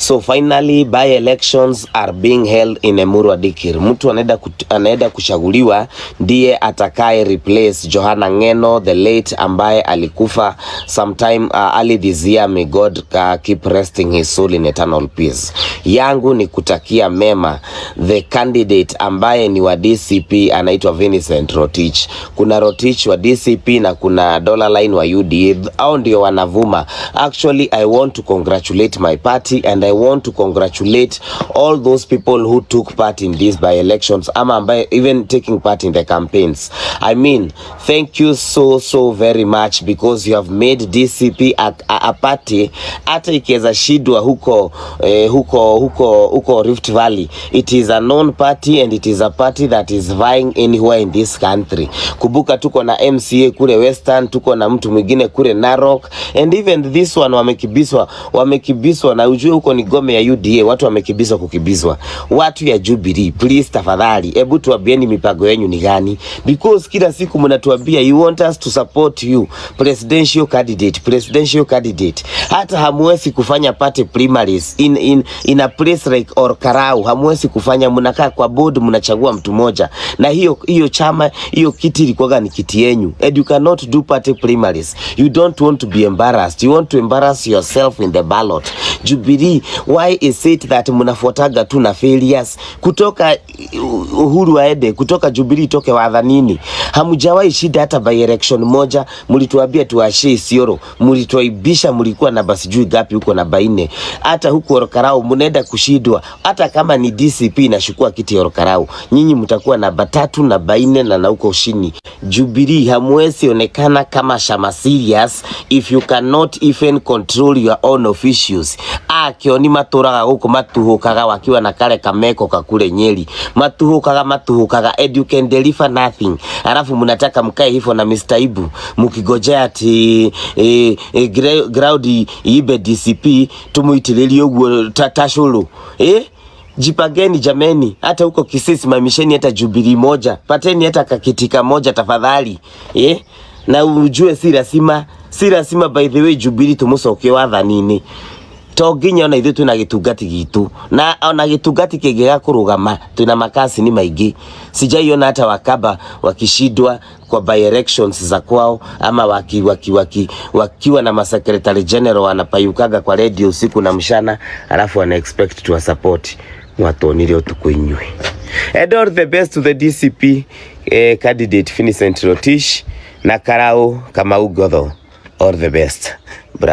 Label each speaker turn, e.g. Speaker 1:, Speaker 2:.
Speaker 1: So finally by elections are being held in Emurua Dikirr. Mtu anaenda kuchaguliwa ndiye atakaye replace Johana Ng'eno the late, ambaye alikufa sometime early this year. May God keep resting his soul in eternal peace. Yangu ni kutakia mema the candidate ambaye ni wa DCP, anaitwa Vincent Rotich. Kuna Rotich wa DCP na kuna Dollarline wa UDA, au ndio wanavuma. Actually, I want to congratulate my party and I want to congratulate all those people who took part in these by elections ama ambaye even taking part in the campaigns. I mean, thank you so so very much because you have made DCP a party hata ikiweza shindwa huko huko Rift Valley, it is a known party and it is a party that is vying anywhere in this country. Kumbuka tuko na MCA kule Western, tuko na mtu mwingine kule Narok and even this one wamekibiswa na ujue huko ni ngome ya UDA, watu wamekibiswa kukibiswa. Watu ya Jubilee, please tafadhali, hebu tuambieni mipango yenu ni gani, because kila siku mnatuambia you want us to support you presidential candidate, presidential candidate. Hata hamwezi kufanya party primaries in a place like Olkalou, hamwezi kufanya, mnakaa kwa board mnachagua mtu moja, na hiyo hiyo chama, hiyo kiti ilikuwaga ni kiti yenyu, and you cannot do party primaries. You don't want to be embarrassed, you want to embarrass yourself in the ballot. Jubilee, why is it that mnafuataga tu na failures kutoka Uhuru aende, kutoka Jubilee itoke wathanini, hamjawahi shida hata by election moja. Mlituambia tuashie Isiolo, mlituaibisha, mlikuwa namba sijui gapi huko namba 4. Hata huko Olkalou mnaenda kushindwa, hata kama ni DCP inachukua kiti ya Olkalou, nyinyi mtakuwa namba 3, namba 4 na huko chini. Jubilee, hamwezi onekana kama chama serious if you cannot even control your own officials. Akioni maturaga guku matuhukaga wakiwa na kale kameko kakule Nyeri, matuhukaga matuhukaga and you can deliver nothing. Alafu mnataka mkae hivyo na Mr. Ibu mukigojea ati ground ibe DCP tumuitilirie uguo tashuru eh? Jipageni jameni, hata huko Kisii simamisheni hata Jubilee moja, pateni hata kakitika moja tafadhali eh? Na ujue si lazima, si lazima by the way Jubilee tumucokie wathanini to nginya ona ithuĩ twĩna gĩtungati gitũ na ona gĩtungati kĩngĩaga kũrũgama twĩna makasi ni maingĩ. Sijaiona hata Wakamba wakishindwa kwa by elections za kwao ama wakiwa na masecretary general wanapayukaga kwa radio usiku na mchana, alafu wana expect to support mwatonire utuku inywe. And all the best to the DCP candidate Vincent Rotich na Karau Kamau Ngotho. All the best.